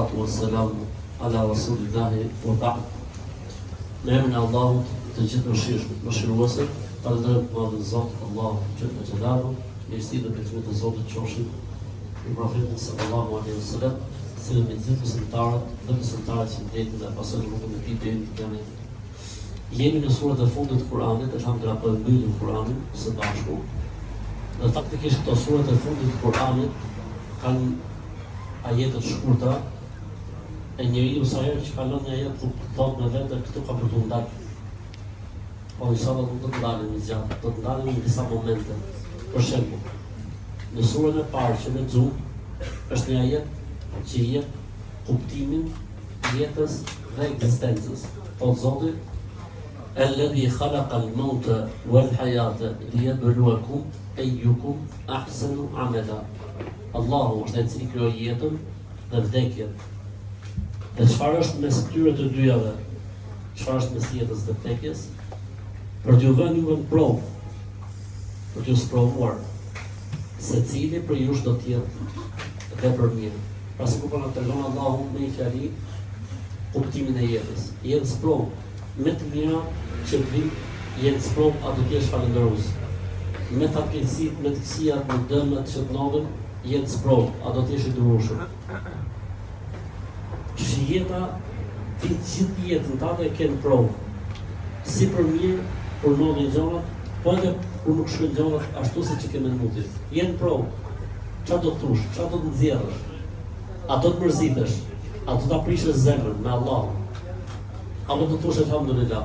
Wassalatu wassalamu ala rasulillahi wa ba'd. Me emrin e Allahut të gjithë mëshiruesit, falënderojmë të madhin Zot, Allahu xhelle xhelaluhu, mirësitë dhe bekimet e Zotit qofshin mbi profetin sallallahu alaihi wasallam, si dhe mbi gjithë besimtarët dhe besimtaret që ndjekin dhe pasojnë rrugën e tij deri në kiamet. Jemi në surat e fundit të Kur'anit, elhamdulillah po e mbyllim Kur'anin së bashku. Dhe faktikisht këto surat e fundit të Kur'anit kanë ajete të shkurtra e njeriu sa herë që kalon një ajet thotë me vete këtu ka për t'u ndalë. Po inshallah nuk do të ndalemi gjatë, do të ndalemi në disa momente. Për shembull, në surën e parë që lexuam është një ajet që i jep kuptimin jetës dhe ekzistencës. Thotë Zoti, Alladhi khalaqa al-mauta wal-hayata liyabluwakum ayyukum ahsanu amala. Allahu është ai i cili krijoi jetën dhe vdekjen. Dhe çfarë është mes këtyre të dyjave? Çfarë është mes jetës dhe vdekjes? Për t'ju vënë juve në provë, për t'ju sprovuar se cili prej jush do të jetë vepërmirë. Pra sikur po na tregon Allahu me një fjali kuptimin e jetës. Je në sprovë me të mira që të vijnë, je në sprovë a do të jesh falënderues. Me fatkeqësitë, me të këqijat, me dëmet që të ndodhin, je në sprovë a do të jesh i durueshëm. Kështu që jeta ti gjithë jetën tënde e ke në provë. Si për mirë, kur ndodhin gjërat, po edhe kur nuk shkojnë gjërat ashtu siç i ke menduar ti. Je në provë. Çfarë do të thush? Çfarë do të nxjerrësh? A do të mërzitesh? A do ta prishësh zemrën me Allahun? Apo do të thush elhamdulillah?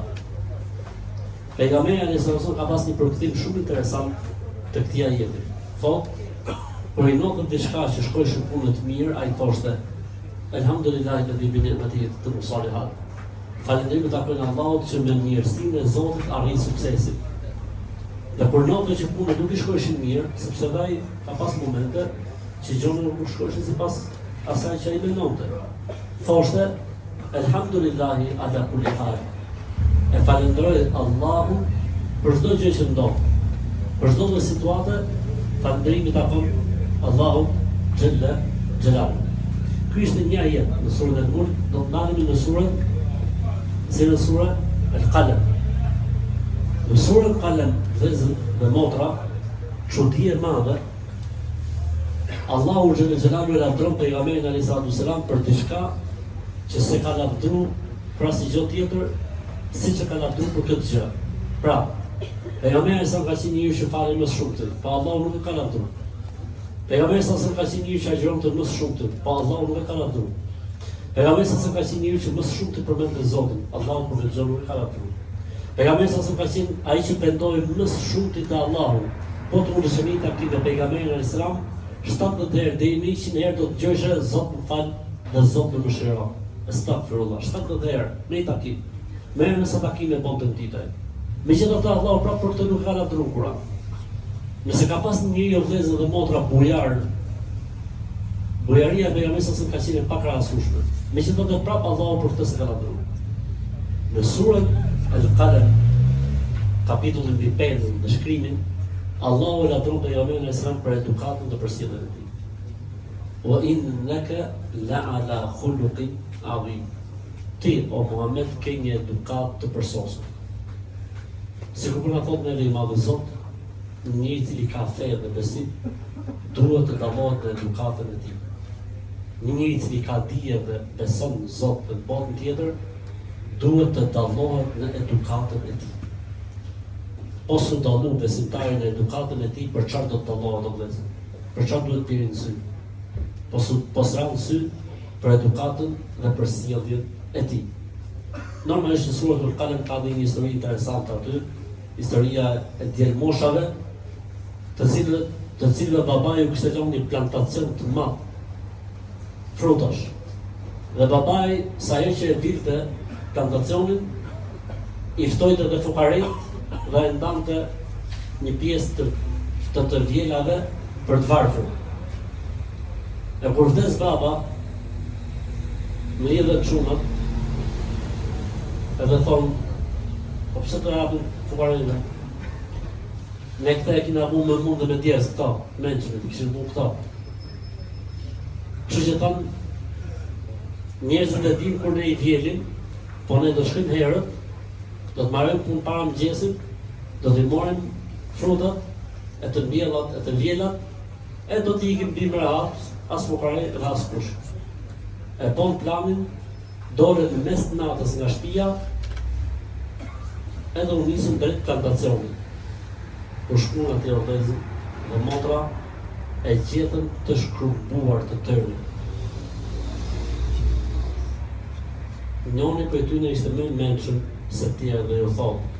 Pejgamberi alayhis salam ka pas një përkthim shumë interesant të këtij ajeti. Thotë, kur i ndodhte diçka që shkojshin punët mirë, ai thoshte, Elhamdulillah alladhi bi ni'matihi tatimmu salihat. Falënderimi i takon Allahut që me mirësinë e Zotit arrin suksesin. Dhe kur ndodhte që punët nuk i shkojshin mirë, sepse dhe ai ka pas momente që gjërat nuk shkojshin sipas asaj që ai mendonte. Thoshte, Elhamdulillahi ala kulli hal. E falënderoj Allahun për çdo gjë që ndodh. Për çdo lloj situate, falënderimi i takon Allahut xhelle xhelalu. Ky ishte një ajet në surën El Mulk, do të ndalemi në surën cilën sure El Kalem. Në surën Kalem, vëllezër dhe motra, çudi e madhe, Allahu xhelle xhelalu e lavdron pejgamberin alayhi salatu selam për diçka që s'e ka lavdru për asnjë gjë tjetër siç e ka lavdru për këtë gjë. Pra, pejgamberi alayhi salam ka qenë njeriu që falej më së shumti, po Allahu nuk e ka lavdru. Pejgamberi alayhi salam ka qenë njeriu që agjëronte më së shumti, po Allahu nuk e ka lavdru. Pejgamberi alayhi salam ka qenë njeriu që më së shumti përmendte Zotin, Allahu për këtë gjë nuk e ka lavdru. Pejgamberi alayhi salam ka qenë ai që pendohej më së shumti te Allahu, Po të uleshe në një takim me Pejgamberin alejhi selam, 70 herë deri në 100 herë do të dëgjojshe Zot më fal dhe Zot më mëshiro. Estagfirullah, 70 herë në një takim. Merre me sa takime bonte në ditë ai. Megjithatë Allahu prapë për këtë nuk e ka lavdëruar në Kur'an. Nëse ka pas një njeri o vëllezër dhe motra bujar, bujaria e pejgamberit sallallahu alajhi wasallam ka qenë e pakrahasueshme. Megjithatë prapë Allahu për këtë s'e ka lavdëruar. Në surën El Kalem, kapitullin mbi penën dhe shkrimin, Allahu e lavdëron pejgamberin alejhi selam për edukatën dhe për sjelljen e tij. Wa innaka la ala khuluqin adhim. Ti o Muhammed ke një edukatë të përsosur. Sikur po na thotë neve i madhi Zot, një njeri i cili ka fe dhe besim, duhet të dallohet në edukatën e tij. Një njeri i cili ka dije dhe beson në Zot dhe në botën tjetër, duhet të dallohet në edukatën e tij. Po s'u dallu besimtari në edukatën e tij, për çfarë do të dallohet o vëllezër? Për çfarë duhet të bjerë në sy? Po s'u po s'ra në sy për edukatën dhe për sjelljen e tij. Normalisht në suratul Kalem ka dhe një histori interesante aty, historia e djelmoshave, të cilët të cilëve babai u kishte lënë një plantacion të madh frutash. Dhe babai sa herë që e vilte plantacionin, i ftonte dhe fukarenjtë dhe e ndante një pjesë të të, të vjelave për të varfër. E kur vdes baba, mblidhen çunat, edhe thonë, po pse t'u japim fukarenjve? Ne këtë e kina vu me mund dhe me djersë këto, mençme, të kishin vu këto. Kështu që thonë, Njerëzit e dinë kur ne i vjelim, po ne do shkojmë herët, do të marrim punë para mëngjesit, do t'i marrim frutat e të mbjellat e të vjelat, e do t'i ikim bimë rehat, as fukare dhe as kush. E bon planin, dolën në mes të natës nga shtëpia, edhe u nisën drejt plantacionit. Kur shkuan atje o vëllezër dhe motra, e gjetën të shkrumbuar të tërin. Njoni prej tyne ishte më i mençëm se të tjerët dhe ju thotë,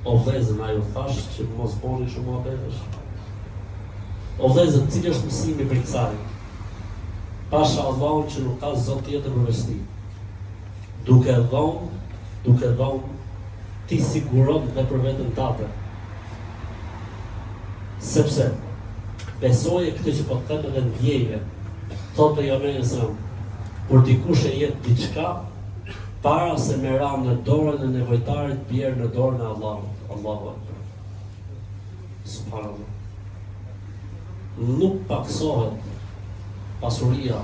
o vëllezër, a ju thash që mos boni shumë muhabetesh. O vëllezër, cili është mësimi prej kësaj? Pasha Allahun që nuk ka zot tjetër përveç tij. Duke dhonë, duke dhonë, ti siguron dhe për veten tate. Sepse, besoje këtë që po të them edhe ndjeje, thotë pejgamberi alejhi selam, kur dikush e jep diçka, para se me ra në dorën e nevojtarit, bjer në dorën e Allahut. Allahu Akbar. Subhanallah. Nuk paksohet pasuria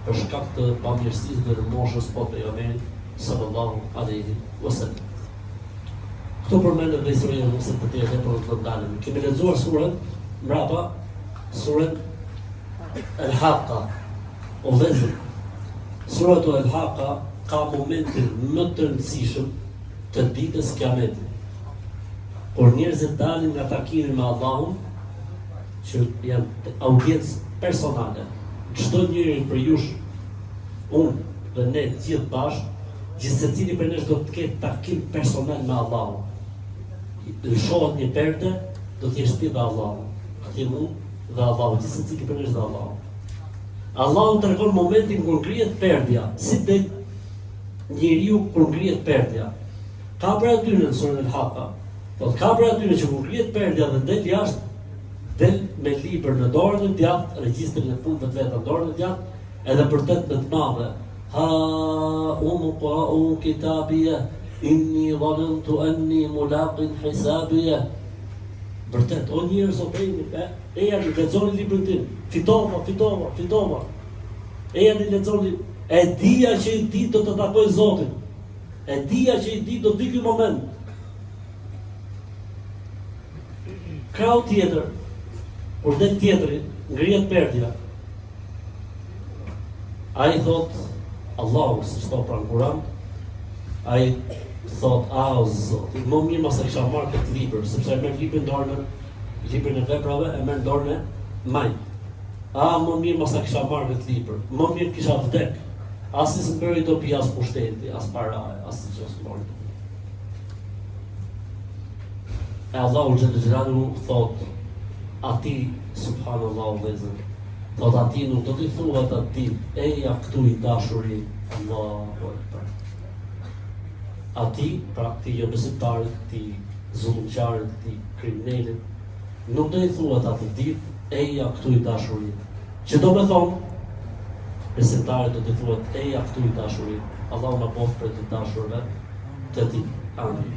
për shkak të bamirësisë dhe lëmoshës thotë pejgamberi sallallahu alaihi wasallam. Këtu përmendet dhe historia e Musës të tjerë, por nuk do të ndalemi. Kemi lexuar surën mbrapa, surën El Haqqa. O vëllezër, suratu El Haqqa ka momentin më të rëndësishëm të ditës së Kiametit. Kur njerëzit dalin nga takimi me Allahun, që janë audiencë personale, çdo njeri prej jush, unë dhe ne të gjithë bashkë, gjithsecili prej nesh do të ketë takim personal me Allahun. Lëshohet një perde, do të jesh ti dhe Allahu. Do të jem unë dhe Allahu, gjithsecili prej nesh dhe Allahu. Allahu tregon momentin kur ngrihet perdja, si del njeriu kur ngrihet perdja. Ka prej atyre në surën El Haka, thotë ka prej atyre që kur ngrihet perdja dhe del jashtë, del me libër në dorën e djathtë, regjistrin e punëve të veta në dorën e djathtë, edhe bërtet me të madhe. Ha um ikrau kitabije, inni dhanentu enni mulaqin hisabije. Bërtet, o njerëz o bejni, e, ejani, lexoni librin tim, fitova, fitova, fitova. Ejani, lexoni, e dija që një ditë do të takoj Zotin. E dija që një ditë do të vijë ky moment. Krahu tjetër, kur del tjetri, ngrihet perdja. Ai thot, Allahu, siç thot pra në Kuran, ai thot, a, o Zot, më mirë mos e kisha marrë këtë libër, sepse e merr librin dorën, librin e veprave, e merr dorën e majtë. A, më mirë mos e kisha marrë këtë libër, më mirë kisha vdek, Asnjë s'më bëri dobi as pushteti, as paraja, as gjë s'më bëri dobi. E Allahu xhelle xhelaluhu thot atij subhanallahu vëllezër, thot atij nuk do t'i thuhet atë ditë, eja këtu i dashuri Allahu ekber. Atij, pra këtij jobesimtarit, këtij zullumqarit, këtij kriminelit, nuk do i thuhet atë ditë, eja këtu i dashuri. Që do me thonë, besimtarit do t'i thuhet, eja këtu i dashuri, Allahu na boftë prej të dashurve të tij. Amin.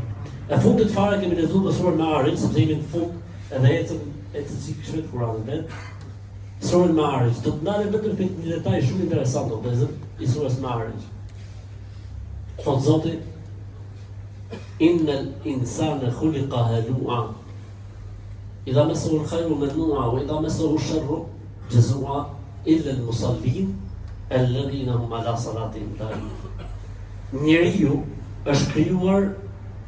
E fundit fare kemi lexuar dhe surën Mearixh, sepse jemi në fund edhe ecëm ecëm si kështu Kur'anin vet. Surën Mearixh, do të ndalem vetëm te një detaj shumë interesant o vëllezër, i surës Mearixh. Thot Zoti, Innel insane khuliqa halua. Idha mesehu l-khajru menua, wa idha mesehu sherru jazua illa al-musallin alladhina hum ala salatihim daimun. Njeriu është krijuar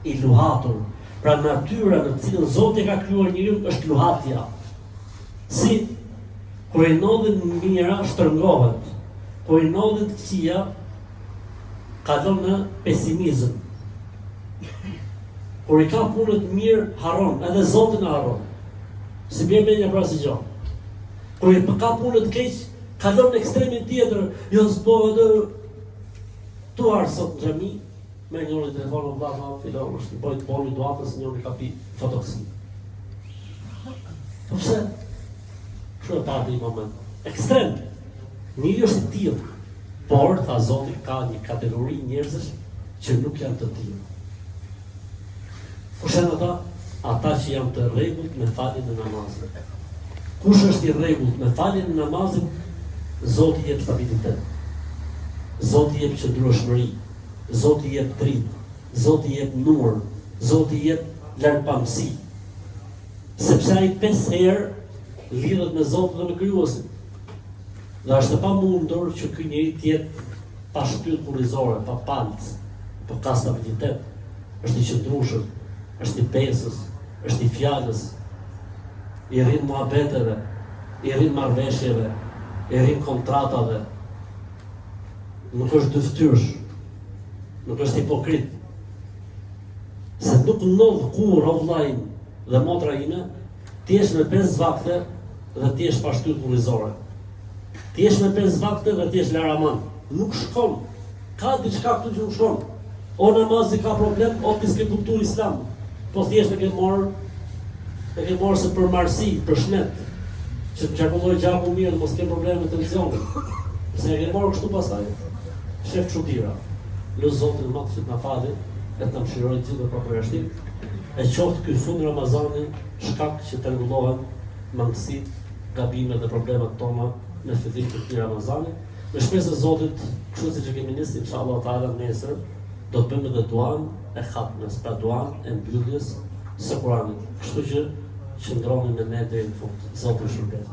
i luhatur. Pra natyra në të cilën Zoti e ka krijuar njeriun është luhatja. Si kur i ndodhin mira shtërngohet, kur i ndodhin të këqija kalon në pesimizëm. Kur i ka punët mirë, harron, edhe Zotin e harron. S'i bjen mendja për asgjë. Kur i ka punët keq, kalon në ekstremin tjetër, jo s'bohet edhe tu ardhë sot në xhami, me njëri telefon o vlla, vlla, filon, është i bojtë boni duatës, njëri ka pi fotoksi. Po pse? Kështu e pati një moment. Ekstrem. Njeriu është i tillë. Por, tha Zoti, ka një kategori njerëzish që nuk janë të tillë. Kush janë ata? Ata që janë të rregullt me faljen e namazit. Kush është i rregullt me faljen e namazit, Zoti i jep stabilitet. Zoti jep qëndrueshmëri, Zoti jep dritë, Zoti jep nur, Zoti jep largpamësi. Sepse ai pesë herë lidhet me Zotin dhe me Krijuesin. Dhe është e pamundur që ky njeri të jetë pa shtyllë kurrizore, pa palcë, po ka stabilitet, është i qëndrueshëm, është i besës, është i fjalës, i rrin muhabeteve, i rrin marrëveshjeve, i rrin kontratave, nuk është dyftyrsh, nuk është hipokrit, se nuk ndodh kurrë o vëllai im dhe motra ime, të jesh me pesë vakte dhe të jesh pa shtyllë kurrizore. Të jesh me pesë vakte dhe të jesh laraman. Nuk shkon. Ka diçka këtu që nuk shkon. O namazi ka problem, o ti s'ke kuptu islam. Po thjesht e ke marrë, e ke marrë se për marrësi, për shnet, që të qarkullojë gjaku mirë dhe mos ke probleme me tensionin. Se e ke marrë kështu pastaj, shef çudira. Lus Zotin e madh që të na fali, e të na mëshirojë të gjithëve pa përjashtim, e qoftë ky fund Ramazani shkak që të rregullohen mangësitë, gabimet dhe problemet tona në fillim të këtij Ramazani. Me shpresë e Zotit, kështu siç e kemi nisë, inshallah teala nesër do të bëjmë edhe duan e hatmes, pra duan e mbylljes së Kuranit. Kështu që qëndroni me ne deri në fund. Zoti ju shpërbleftë.